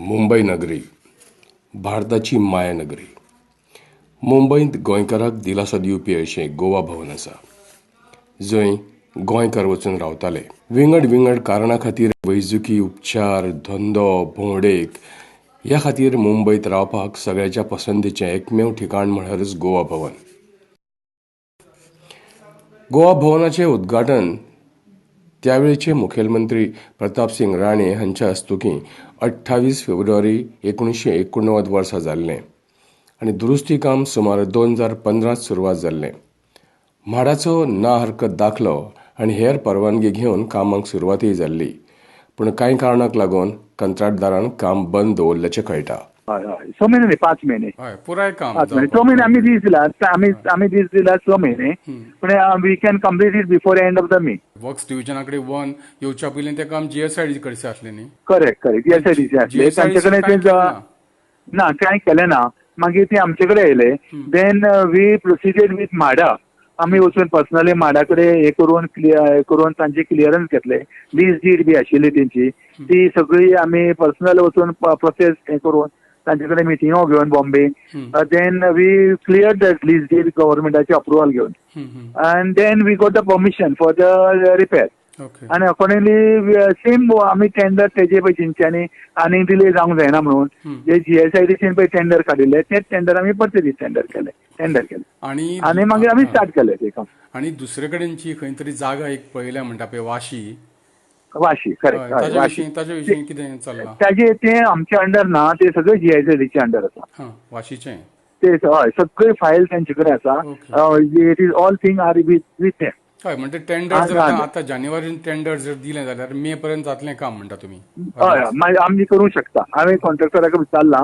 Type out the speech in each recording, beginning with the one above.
मुंबय नगरी, भारताची मायानगरी. मुंबयंत गोंयकाराक दिलासो दिवपी अशें गोवा भवन आसा, जंय गोंयकार वचून रावताले. विंगड विंगड कारणां खातीर वैजकी उपचार, धंदो, भोंवडेक ह्या खातीर मुंबयत रावपाक सगळ्याच्या पसंतीचें एकमेव ठिकाण म्हळ्यारच गोवा भवन. गोवा भवनाचें उद्घाटन त्यावेळचे मुखेलमंत्री प्रतापसिंग राणे हांच्या हस्तुकीं 28 फेब्रुवारी 1989 वर्सा जाल्लें आनी दुरुस्ती काम सुमार 2015त सुरवात जाल्लें. म्हाडाचो ना हरकत दाखलो आनी हेर परवानगी घेवन कामाक सुरवातय जाल्ली, पूण कांय कारणाक लागून कंत्राटदारान काम बंद दवरल्याचें कळटा. हय हय, 6 म्हयने न्ही, 5 म्हयने. हय, पुराय काम 5 म्हयने. जावपाक. 6 म्हयने आमी दीस दिला. आमी दीस दिला 6 म्हयने, पूण we can complete it before end of the May. Works डिविजना कडेन वन येवच्या पयलीं तें काम जीएसआयडी कडचे आसलें न्ही? करेक्ट, जीएसआयडीसी आसले. GSIDC तांचे कडेन कांय ते केलें ना. ना, कांय केलें ना. मागीर ते आमचे कडेन येयले, then we proceeded with MHADA. आमी वचून पर्सनली म्हाडा कडेन हे करून, क्लियर करून तांचे क्लियरन्स घेतले. लीज did बी आशिल्ली तेंची, ती सगळी आमी पर्सनल वचून प्रोसेस हे करून, तांचे कडेन मिटिंगो घेवन Bombay, then we clear that lease deed गव्हर्मेंटाचे approval घेवन and then we got the permission for the repair. आनी अकॉर्डिंगली सेम आमी टेंडर तेजे पळय तेंच्यांनी आनी डिले जावंक जायना म्हणून जे जीएसआयडीसीन पळय टेंडर काडिल्ले, तेच टेंडर आमी परते टेंडर केले. आणि आनी मागीर आमी स्टार्ट केले ते काम. आणि दुसरे कडेनची खंय तरी जागा एक पळयल्या म्हणटा पळय, वाशी. वाशी, करेक्ट. हय, हय. ताजे वाशी. विशीं, ताजे विशीं कितें चल्लां? ताजे ते आमचे अंडर ना, ते सगळे जीएसआयडीचे अंडर आसा. हां, वाशीचें. ते हय, सगळे फायल तेंचे कडेन आसा. It is all thing are with them. हय, म्हणजे टेंडर जर आतां आतां जानेवारीन टेंडर जर दिलें जाल्यार मे पर्यंत जातलें काम म्हणटा तुमी? हय, मागीर आमी करूंक शकता. हांवें कॉन्ट्रॅक्टराक विचारलां,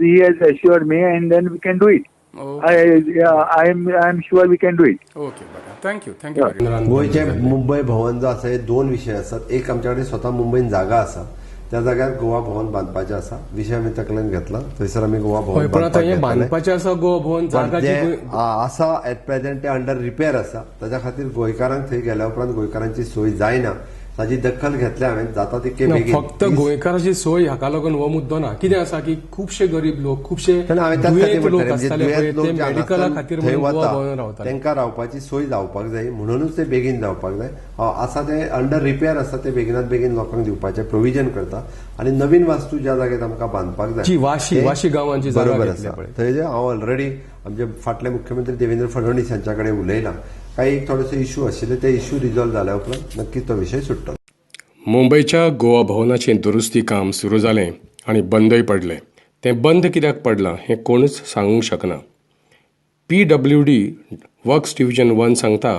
he has assured me and then we can do it. I am sure we can do it. Okay, बरें, thank you, thank you very. गोंयचें मुंबय भवन जो आसा, हे दोन विशय आसात. एक, आमच्या कडेन स्वता मुंबयन जागा आसा, त्या जाग्यार गोवा भवन बांदपाचें आसा. विशय आमी तकलेन घेतला, थंयसर आमी गोवा भवन हय, पण आतां बांदपाक हें घेतले. बांदपाचें आसा गोवा भवन, पण जागा जी जें आसा एट प्रेझेंट ते अंडर रिपेर आसा. ताच्या खातीर गोंयकारांक थंय गेल्या उपरांत गोंयकारांची सोय जायना. ताजी दखल घेतल्या हांवें, जाता तितके ना, बेगीन. फक्त गोंयकाराची सोय हाका लागून हो मुद्दो ना. कितें आसा की खुबशे गरीब लोक, खुबशे कारण हांवें त्याच खातीर दुयेंत लोक म्हणटालें, म्हणजे आसताले पळय, दुयेंत लोक ते जे मेडिकला हांगासून खातीर थंय म्हणून गोवा वता भवन रावताले. तांकां रावपाची सोय जावपाक जाय म्हणूनच ते बेगीन जावपाक जाय. आसा ते अंडर रिपेर आसा, ते बेगिनात बेगीन लोकांक दिवपाचें प्रोविजन करता आनी नवीन वास्तू ज्या जाग्यार आमकां बांदपाक जाय जी वाशी ते वाशी गांवांची जागा बरोबर घेतल्या आसा. पळय. थंय जे हांव ऑलरेडी आमचे फाटले मुख्यमंत्री देवेंद्र फडणवीस हांच्या कडेन उलयलां. काही एक थोडेसे इश्यू आशिल्ले, ते इश्यू रिजॉल्व जाल्या उपरांत नक्कीच तो विशय सुट्टलो. मुंबयच्या गोवा भवनाचें दुरुस्ती काम सुरू जालें आनी बंदय पडलें. तें बंद कित्याक पडलां हें कोणूच सांगूंक शकना. पीडब्ल्यूडी वर्क्स डिविजन वन सांगता,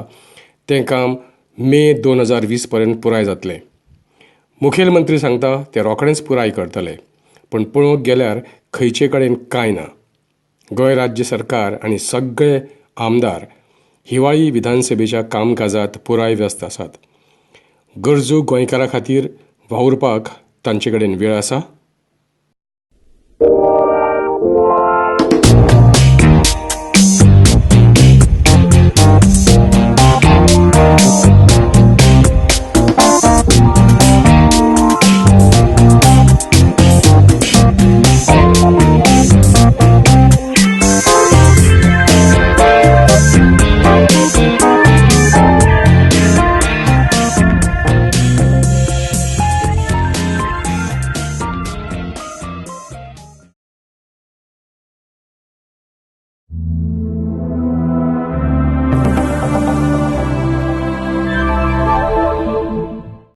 तें काम मे 2020 पर्यंत पुराय जातलें. मुखेलमंत्री सांगता, ते रोखडेंच पुराय करतले. पूण पळोवंक गेल्यार खंयचे कडेन कांय ना. गोंय राज्य सरकार आनी सगळे आमदार हिवाळी विधानसभेच्या कामकाजात पुराय व्यस्त आसात. गरजू गोंयकारां खातीर वावुरपाक तांचे कडेन वेळ आसा?